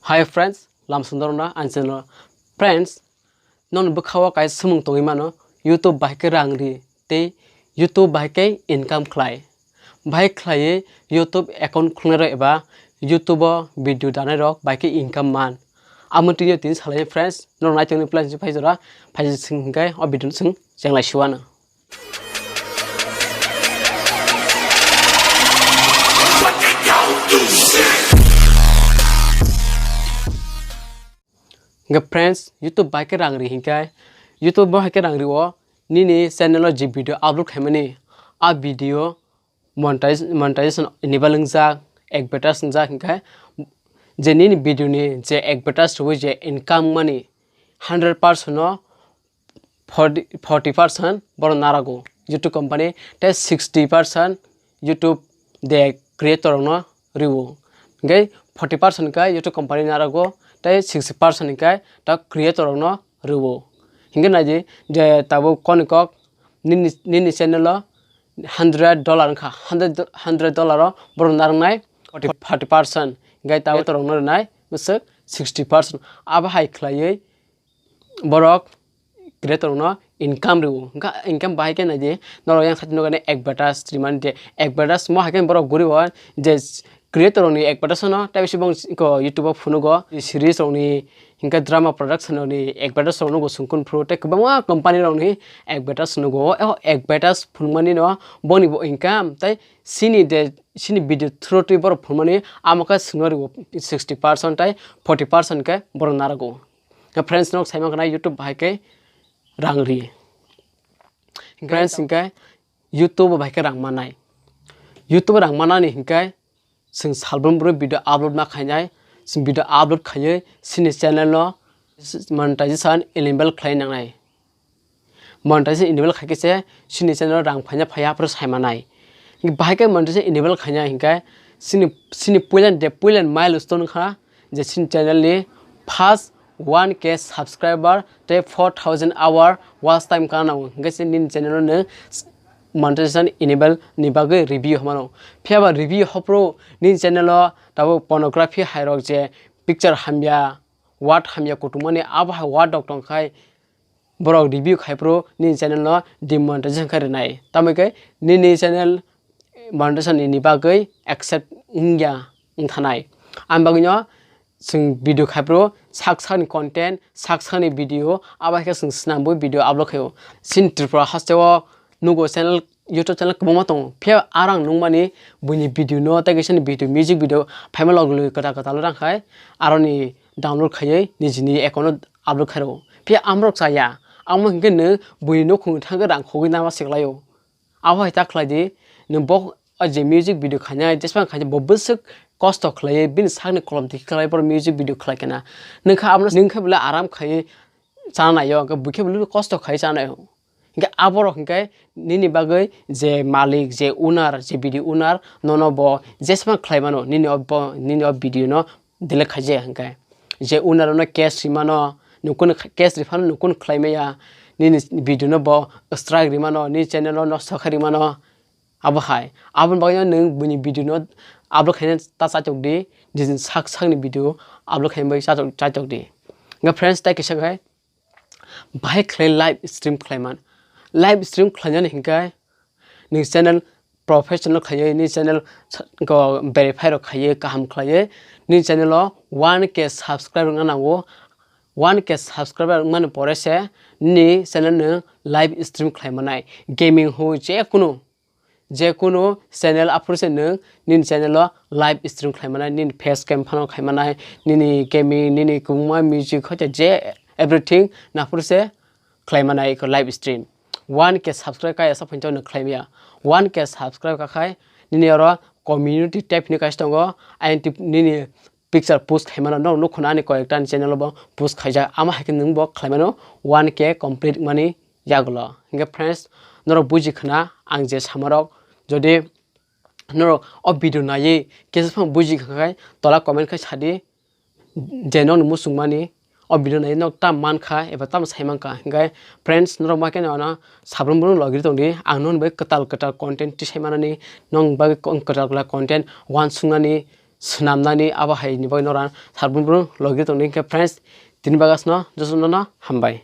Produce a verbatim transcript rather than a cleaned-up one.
Hi friends, lam sundorna ang channel. Friends, non bwkhao kaisa swmung tongwi mano, YouTube bai khe rang ri tei YouTube bai khe income khlai. Bai khlaiwi YouTube account khulnai rok eba YouTube o video danai rok bai khe income man. Amo tini tini salai friends, non nai tongni plan si phai jora, phai sing hingkai o video sing chenglai siwano. Hingke friends, YouTube bai khe rang ri hingke, YouTube bo hai khe rang rio, nini channel o je video upload khaimani, a video monetize, monetization enable wngjak, advertise wngjak hingke, je nini video ni je advertise rwui je income mani hundred percent no forty, forty percent borok narago YouTube company, tei sixty percent YouTube de creator rokno riwo. Hingke forty percent khe YouTube company narago, tei sixty percent khe ta creator rokno riwo. Hingke naidi je tabuk koni kok nini, nini channel o hundred dollar wngkha, hundred, hundred dollar o borok narwknai forty, forty percent, hingke tabuk creator rokno rwnai bwswk sixty percent. Abo hai khlaiwi borok creator rokno income rwo. Hingkha income bahai khe naidi norok yang sati nukani advertise rimani de advertise mo hai khe borok guriwo je creator rokni advertise no tei bisi bong ko YouTube o phunugo series rokni hingkhe drama production rokni advertise rok nugo sungkun phuru tei kwbangma company rokni advertise nugo. O advertise phunukmani no boni bo income tei sini de sini video through twi borok phunukmani amo khe swngno rwo sixty percent tei forty percent khe borok narago. Friends, nok saimang kana YouTube bahai khe rang ri. Friends, hingke YouTube bahai khe rang manai. YouTube rang manani hingke chwng salbrum brum video upload ma khainai, chwng video upload khaiwi chini channel no monetization enable khlai nangnai. Monetization enable khai khe se chini channel o rang phaina phaiya aphuru sai manai. Bahai khe monetization enable khaina hingkhe chini, chini puila de puila milestone wngkha je chini channel ni first one K subscriber tei four thousand hour watch time kana nango hingkhe se nini channel o nwng monetization enable ni bagwi review hwnmano. Phiya ba review hophuru nini channel o tabuk pornography hai rok je picture hamya, word hamya kutumani abo hai word rok tongkhai borok review khai phuru nini channel no demonetization khai rwnai. Tamo khe nini channel monetization ni bagwi accept wngya wngthanai. Ang bagwi no chwng video khai phuru sak sak ni content, sak sak ni video, abo hai khe chwng swnamwi video upload khaio. Chini Tripura haste o nugo channel, YouTube channel kwbangma tongo. Phiya arang nukmani buini video no tei kaisa ni video, music video phaima log logwi kwtal kwtal rang khai aroni download khaiwi nijini account o upload khairwo. Phiya amrok chaya. Amo hinkhe nwng buini nukhung thangkhe rang khogwi nama siklaio. Abo hai ta khlai di, nwng bo o je music video khainai, jesphang khainai bo bwswk kosto khlaiwi bini sakni kolom twi khlai bo music video khlai khena. Nwng kha abono, nwng khe bole aram khaiwi chana naio, hwnkhe buikhe bole kosto khaiwi chana naio. Hingke aborok hingke nini bagwi je malik, je owner, je video owner, nono bo jesma khlai mano, nini o bo, nini o video no delete khaijak hingke. Je owner no case ri mano, nukun case ri phano nukun khlai maya, nini video no bo strike ri mano, nini channel no nosto khai ri mano. Abo hai, aboni bagwi no nwng buini video no upload khaina ta chachok di, nini sak sak ni video upload khaina bagwi chachok, chachok di. Hingke friends, tai kisa khai, bahai khlai live stream khlai man. Live stream khlainani hinkhe nini channel professional khlaiwi, nini channel sa-, go verify rok khaiwi, kaham khlaiwi, nini channel o one K subscriber wngna nango. One K subscriber wngmani pore se nini channel nwng live stream khlai manai. Gaming ho je kunu je kunu channel aphuru se nwng nini channel o live stream khlai manai, nini face cam phano khai manai, nini gaming, nini kwbangma music hoite je everything naphuru se khlai manai eko live stream. One K subscribe kaya sa phainto nwng khlai maya. One K subscribe kakhai nini oro community tab hinwi kaisa tongo, ayang tip-, nini picture post khaimano, no nukho na ani koyekta ani channel o bo post khaijak, amo hai khe nwng bo khlaimano one K complete wngmani yagulo. Hinkhe friends, norok buji khna ang je samarok, jodi norok o video naiwi kisa phano buji kha khai tola comment khai sadi, je nokni muchungmani o video naiwi nok tam mankha eba tam saimankha. Hinkhe friends, norok ma khe no ano sabrum brum logiri tongdi, ang nokni bai kwtal kwtal content tisai manani, nokni bagwi kwtal kwtal content uansuknani, swnamnani abo hai ni bagwi norang sabrum brum logi tongdi. Hwnkhe friends, tini bagasno jotono no hambai.